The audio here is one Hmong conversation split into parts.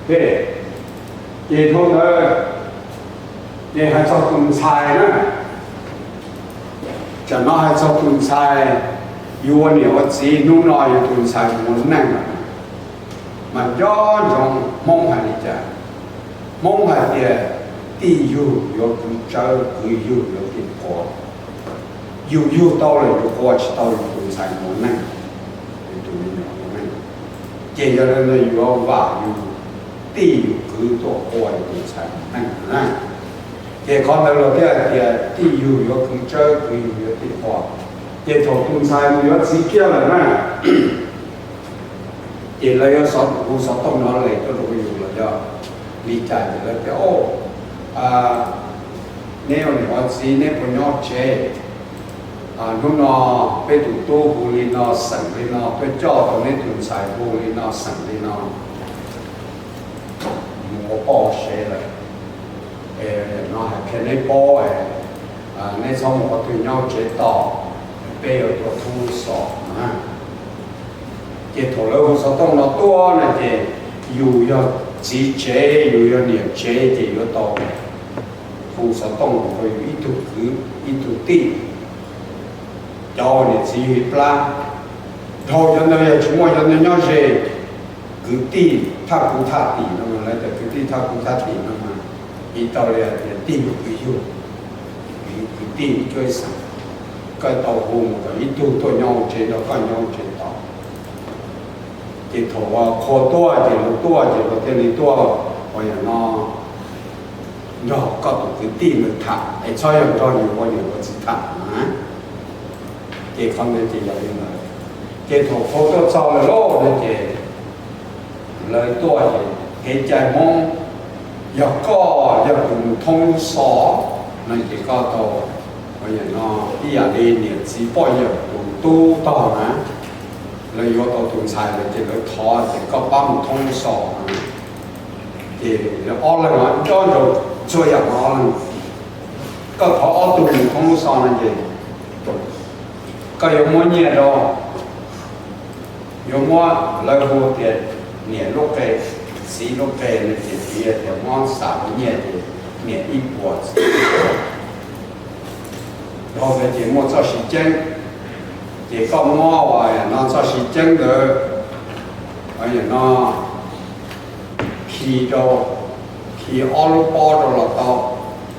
Ces thaum ntawd ces hais txog tus ntxhais na, tsam no hais txog tus ntxhais, yus ua niam ua txiv hnub no yus tus ntxhais mus ua neej lawm, mas nco ntsoov Hmoob hais li cas. Hmoob hais tias tij yug yuav kwv tsawb, kwv yug yuav tij qua. Yus yug tau los yus qua tsis tau yus tus ntxhais mus ua neej, yus tus me nyuam mus ua neej. Ces yog li ntawd yuav vam yus tij yus kwv tuaj qua yus tus ntxhais mus ua neej na. Ces qhov ntawd los thiaj hais tias tij yug yuav kwv tsawb, kwv yug yuav tij qua. Ces thaum tus ntxhais mus yuav txiv kiag lawm na, ces lawv yuav hu xov tooj no les tuaj rau yus los yog li cas ces lawv tias, o, neb ua niam ua txiv neb puas nyob tsev? Hnub no peb tus tub hu li no xeem li no, tuaj coj tau neb tus ntxhais hu li no xeem li no, mus ua poj ua sev lawm. No hais qhia neb paub, neb txhob mus qhov twg nyob tsev tos, peb yuav tuaj thoob lub xos na. Ces thaum lawv hu xov tooj no tuaj no ces yus yog txiv tsev, yus yog niam tsev ces yuav tau hu xov tooj rau yus ib tug kwv ib tug tij, cov niam txiv yug ib plab. Dhau cov ntawd yog tsis muaj cov ntawd nyob ze, kwv tij thaj kuv thaj tim no, lawv tias kwv tij thaj kuv thaj tim no mas, ib tau li hais tias tij yug kwv yug, kwv tij ib cuab ib xeem, koj tau hu mus kom ib tug tuaj nyob hauv tsev nrog koj nyob hauv tsev tos. Ces thaum qhua tuaj ces luag tuaj ces luag thiaj li tuaj ua yam no nrog koj tus kwv tij ntawd tham es txhob yog nrog yus ua niam ua txiv tham na. Ces qhov ntawd ces yog li ntawd. Ces thaum qhua tuaj txog lawm lauj no ces lawv tuaj ces kev cai Hmoob, yog koj yog tus mus thoob lub xos no ces koj tau ua yam no ib yam li niam txiv poj yawm tus tub tog na, lawv yuav tau tus ntxhais lawm ces lawv thov ces koj pab mus thoob lub xos no. Ces ob leeg no nco ntsoov txhua yam no ob leeg. Koj thov ob tug mus thoob lub xos no ces koj yuav muab nyiaj rau, yuav muab, lawv hu tias niam lub qe, txiv lub qe no ces txiv tias muab xam ua nyiaj ces niam ib puas, txiv ib puas. Dhau ntawd ces muaj txoj siv ceeb, ces koj muab ua yam no txoj siv ceeb ntawd, ua yam no khi rau, khi ob lub pob rau los tau.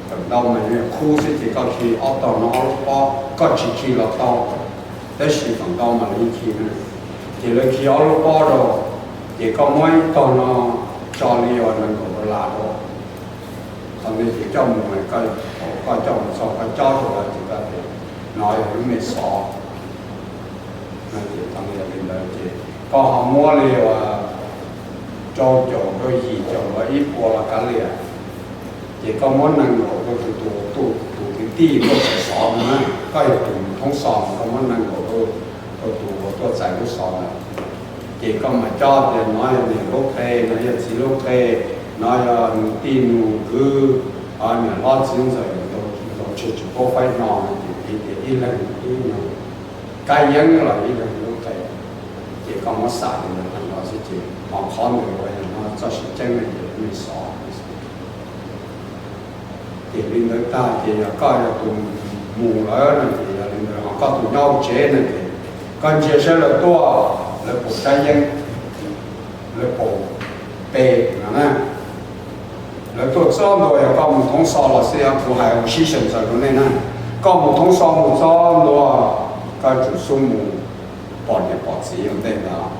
Feem ntau mas yog khub xwb ces koj khi ob tog no ob lub pob, koj tsis khi los tau, tab sis feem ntau mas lawv yeej khi na. Ces lawv khi ob lub pob rau, ces koj muab ib tog no tso li uas nees nkaum dollar rau. Qhov ntawd ces coj mus, koj coj mus txog koj cob rau lawv ces koj tias no yog lub me xov. Ces tau li ntawd ces koj ho muab li uas rau caum rau yim caum los ib puas los kav liam. Ces koj muab nees nkaum rau tus, tus, tus kwv tij tuaj txais xov no na, koj yog tus mus thoob xov mas koj muab nees nkaum rau, rau tus uas tuaj txais lub xov ntawd. Ces koj mam cob tias no yog niam lub qe, no yog txiv lub qe, no yog nus tij nus kwv, niam hlob txiv ntxawm ntaus tseg tsis paub faib no no ces piv tias ib leeg ib nyuag kab yeeb los ib leeg lub qe. Ces koj muab xam li ntawd tag nrho xwb ces ho qhov ntawd uas yog no txoj siv ceeb no ces lub me xov. Ces li ntawd tag ces yog koj yog tus mus lawm no ces yog li ntawd, ho koj tus nyob hauv tsev no ces koj ntsia saib lawv tuaj, lawv pom kab yeeb, lawv pom pe no na. Lawv tuaj txog ntua yog koj mus thoob xov los xij, kuv hais ua sib xeem ntxaws rau nej na, koj mus thoob xov mus txog ntua, koj tsum xub mus pom niam pom txiv ua ntej ntawd.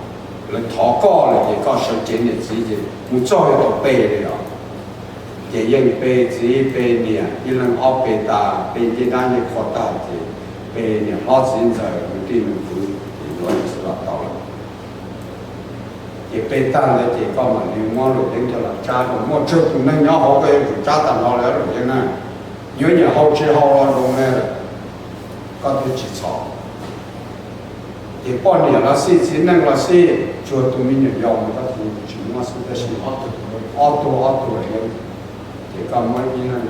Lawv thov koj lawm ces koj sawv cev niam txiv ces mus txog yog tau pe li os. Ces yeej pe txiv pe niam, ib leeg ob pe tas, pe ncej dab ncej qhua tag ces pe niam hlob txiv ntxawm nus tij nus kwv ces yuav li xwb los tau lawm. Ces pe tag ntawd ces koj mam li muab luam yeeb coj los tsab rau, muaj tsawg tus neeg nyob hauv koj yuav tsum tsab tag nrho li luam yeeb na. Yuav nyiam haus tsis haus los zoo ne, koj twb tsis txhob. Ces poj niam los xij, txiv neej los xij, tsuas tus me nyuam yaus mas koj tus tsis muab xwb, tab sis ob tug ob tug luam yeeb. Ces koj muab ib leeg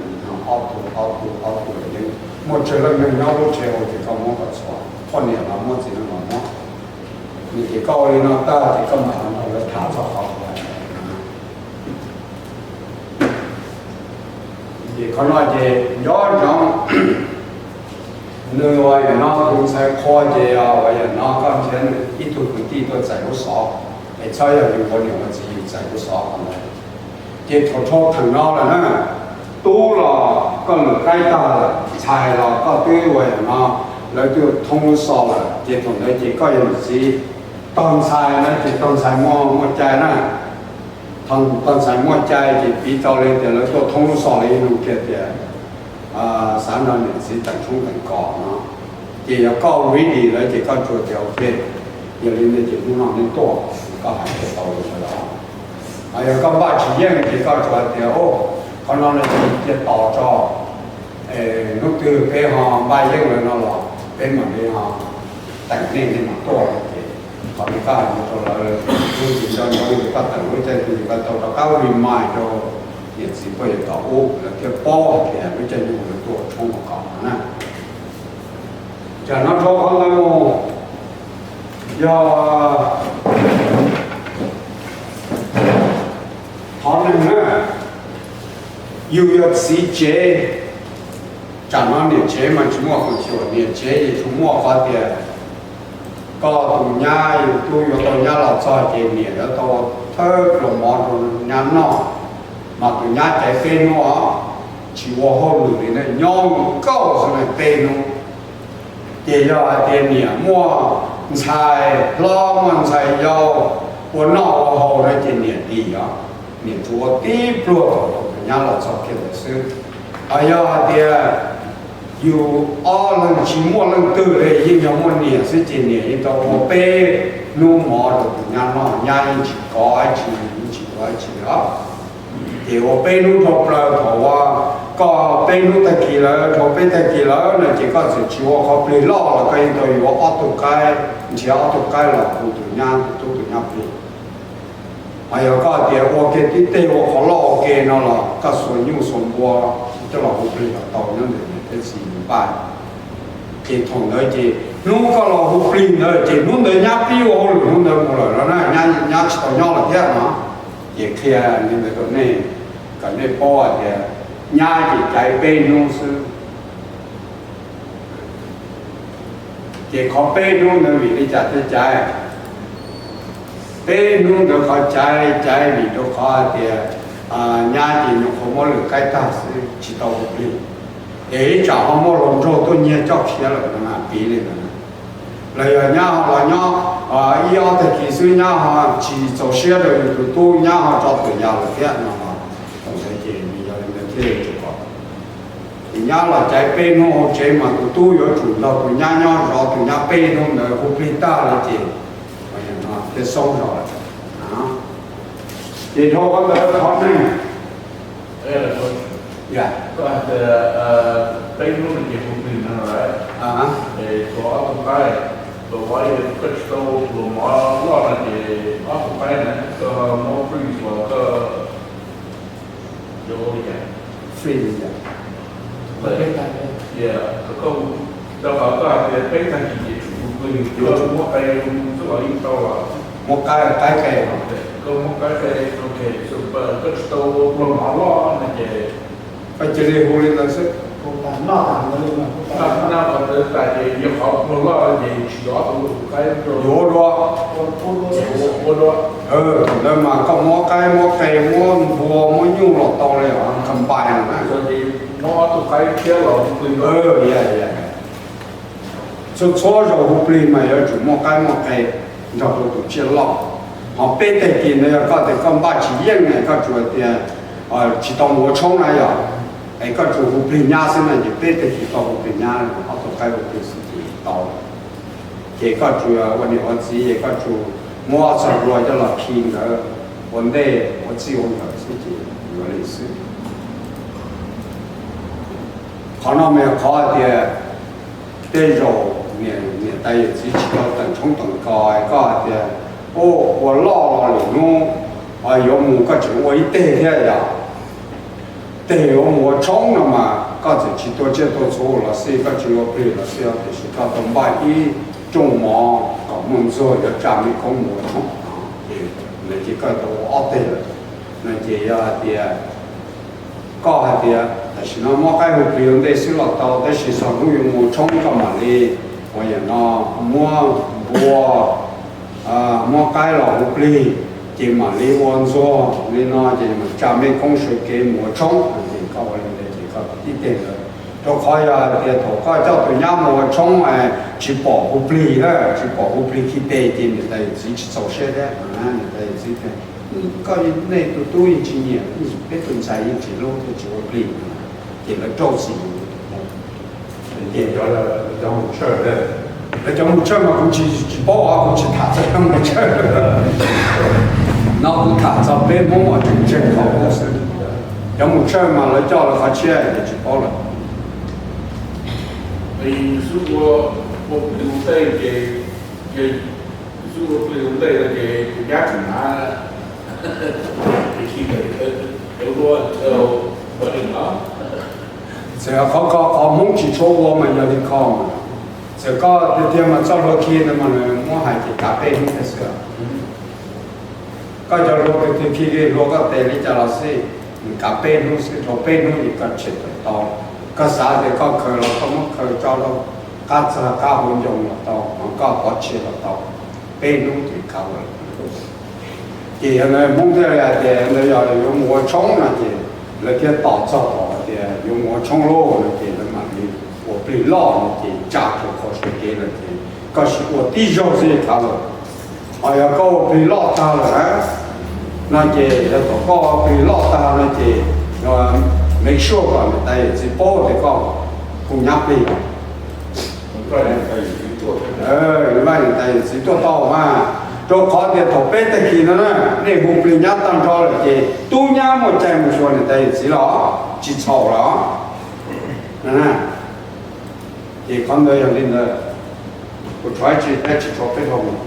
ob tug ob tug ob tug luam yeeb, muaj tsawg leej neeg nyob lub tsev hauv ces koj muab kom txhua, poj niam los muab txiv neej los muab. Nws ces koj ua li no tag ces koj mam li nrog lawv tham txog qhov uas, Ces qhov no ces nco ntsoov, nws uas yam no tus ntxhais qhua ces uas yam no koj nrhiav nws ib tug kwv tij tuaj txais lub xov, es txhob yog yus ua niam ua txiv yus txais lub xov qhov ntawd. Ces thaum rho theem no lawm na, tub los koj lwm qaib tag lawm, ntxhais los koj twb uas yam no, lawv twb thoob lub xov lawm, ces thaum ntawd ces koj yog niam txiv, tog ntxhais na ces tog ntxhais muaj muaj cai na, tog ntxhais muaj cai ces piv tau li tias lawv tuaj thoob lub xov lawm ib lus kiag tias xav nrog niam txiv teem tshoob teem kos no, ces yog koj ready lawm ces koj tsuas tias ok, yog li ntawd ces hnub no nej tuaj, koj hais tias tau li ntawd los. Yog koj npaj tsis yeej ces koj tsuas hais tias, o, qhov no no ces cia tos tso, hnub twg peb ho npaj yeej lawm no los peb mam li ho teem nej, nej mam tuaj no ces qhov no koj hais rau lawv, hnub twg nco ntsoov ces koj teem lub caij twg ces koj tau rov qab remind rau niam txiv poj yawm tom ub, lawv thiaj paub hais tias lub caij nyoog lawv tuaj tshoob ua kos no na. Tsam no rau qhov ntawd mus, yog qhov neeg na, yus yog txiv tsev, tsam no niam tsev mas tsis muaj qhov xyuam, niam tsev ces tsuas muaj qhov tias koj tus nyab yus tub yuav tau nyab los txog ces niam yuav tau thawb pluas mov rau nyab noj, mas tus nyab caiv peb hnub os, tsis ua hauj lwm li na, nyob nkauj xwb na peb hnub. Ces yog hais tias niam muaj ntxhais hlob muaj ntxhais yau ua noj ua haus no ces niam dim os, niam tsuas ua tib pluag thaum tus nyab los txog kiag ntawd xwb. Ho yog hais tias yus ob leeg tsis muaj leej twg li, yeej yog muaj niam xwb ces niam yeej tau ua peb hnub mov rau tus nyab noj, nyab yeej tsis kov dab tsi, yeej tsis ua dab tsi li os. Ces ua peb hnub dhau plaws thaum uas koj peb hnub tag kis lawm, dhau peb tag kis lawm no ces koj txawm tsis ua qhov plig loj los koj yeej tau yuav ob tug qaib, nrhiav ob tug qaib los hu tus nyab, tus tub tus nyab plig. Ho yog koj tias ua kiag tib teg ua qhov loj ua ke no los koj xuas nyuj xuas npua coj los hu plig los tau nyob ntawm niam thiab txiv npaj. Ces thaum ntawd ces hnub koj los hu plig ntawd ces hnub ntawd nyab pib ua hauj lwm hnub ntawd mus lawm no na, nyab, nyab tsis tau nyob lawm thiab no. Ces qhia li ntawd rau nej, kom nej paub hais tias nyab ces caiv peb hnub xwb. Ces qhov peb hnub ntawd vim li cas thiaj caiv? Peb hnub ntawd qhov caiv, caiv vim rau qhov hais tias nyab ces nyuam qhuav muab lwm qaib tag xwb tsis tau hu plig, es ib tsam ho muaj hluas nraug tuaj nyiag coj khiav lawm no na, piv li ntawd na. Los yog nyab ho los nyob ib ob tag kis xwb nyab ho tsis txaus siab rau yus tus tub, nyab ho tso tuam yas lawm thiab no, thaum ntawd ces nws yog li ntawd thiaj tsis pom. Ces nyab los caiv peb hnub hauv tsev mas tus tub yuav tsum nrog tus nyab nyob zov tus nyab peb hnub ntawd, hu plig tag lawm ces thiaj xoob zog lawm. Ces dhau qhov ntawd qhov neeg, ya, peb hnub no ces hu plig no lawm, ob tug qaib, tus qaib koj tsis tau pluas mov loj no ces ob tug qaib na koj muab freeze los koj, freeze li cas? Rau qhov koj hais tias peb tag kis ces tsum hu plig, koj muab qe hu xwb los yeej tau los. Muab qaib, qaib qe, koj muab qaib qe, ok, koj tsis tau pluas mov loj no ces koj cia li hu li ntawd xwb. Noj qhov ntawd tas ces yog qhov pluas loj ces tsis yog ob tug qaib, yuav ua dua, ua dua. Thaum ntawd mas koj muab qaib muab qe muab npua muab nyuj los tau li os, combine na. Txhua txhua zaus hu plig mas yuav tsum muaj qaib muaj qe nrog rau tus tsiaj loj. Ho peb tag kis ntawd yog koj tias koj npaj tsis yeej na, koj tsuas tias tsis tau mus ua tshoob na yog, es koj tsuas hu plig nyab xwb na ces peb tag kis koj hu plig nyab, ob tug qaib hu plig xwb ces tau. Ces koj tsuas ua niam ua txiv es koj tsuas muab ob txoj hlua coj los khi ntawd ua ntej ua txij ua nkawm xwb ces yuav li xwb. Qhov no mas yog qhov hais tias tej zaum niam tais yawm txiv tsis tau teem tshoob teem kos, koj hais tias, u, ua loj los lwm hnub yuav mus koj tseem ua ib teg thiab yog, teg yuav mus ua tshoob no mas koj txawm tsis tua tsiaj tua txhu los xij, koj tsis ua plig los xij, tiam sis koj tau npaj ib rooj mov kom muaj ntxuag yuav tsa me koob mus ua tshoob no, ces lawv ces koj tau ua ob teg lawm no ces yog hais tias Koj hais tias tam sim no muab qaib hu plig ua ntej xwb los tau, tab sis txog hnub yuav mus ua tshoob koj mam li ua yam no, muab npua, muab qaib los hu plig, ces mam li ua ntxuag li no ces mam tsa mej koob sawv kev mus ua tshoob. Ces koj ua li ntawd ces koj tib teg ntawd. Rau qhov yog hais tias thaum koj coj tus nyab mus ua tshoob tsis pom hu plig lawm, tsis pom hu plig khi tes ces niam tais yawm txiv tsis txaus siab thiab. Niam tais yawm txiv tias, koj nej tus tub yeej tsis nyiam, peb tus ntxhais yeej tsis hlub thiaj tsis ua plig. Ces lawv rau txim. Lawv cov mus tshawj mas kuv tsis, tsis paub os, kuv tsis tham txog cov mus tshawj. No kuv tham txog peb Hmoob uas tseem ntseeg qhov qub xwb. Cov mus tshawj mas lawv coj lawv qhov tshiab ces tsis paub lawm. Xub ua, ua plig ua ntej ces, xub ua plig ua ntej no ces tus nyab tseem hnav, txawm qhov ko qhov Hmoob tsis tshua ua mas yog li ko mas, txawm koj tiag tiag mas txoj hlua khi ntawd mas nws muab hais ces kav peb hnub thiaj xwb. Koj cov hlua tiag tiag khi li hlua koj tes li cas los xij, nws kav peb hnub xwb, dhau peb hnub ces koj tshem tawm tau. Koj xav tias koj khaws los koj muab khaws tso rau qab txag qab hauv ncoo los tau, hos koj pov tseg los tau, peb hnub ces kav lawm. Ces yog ntawd Hmoob thiaj li hais tias ntawd yog yuav mus ua tshoob no ces lawv thiaj tos txog thaum hais tias yuav mus ua tshoob lauj no ces lawv mam li ua plig loj no ces tsa kiag qhov sawv kev lawm ces koj sim ua tib zaug xwb kav lawm. Ho yog koj ua plig loj tag lawm na, no ces yog thaum koj ua plig loj tag no ces make sure kom niam tais yawm txiv paub tias koj hu nyab plig. Niam tais yawm txiv tuaj tau mas, rau qhov tias thaum peb tag kis no na, nej hu plig nyab tag nrho lawm ces tub nyab muaj cai mus xyuas niam tais yawm txiv los tsis txhaum los. Ces qhov ntawd yog li ntawd, kuv tshuav tsis, tsis tshuav peb hau mus.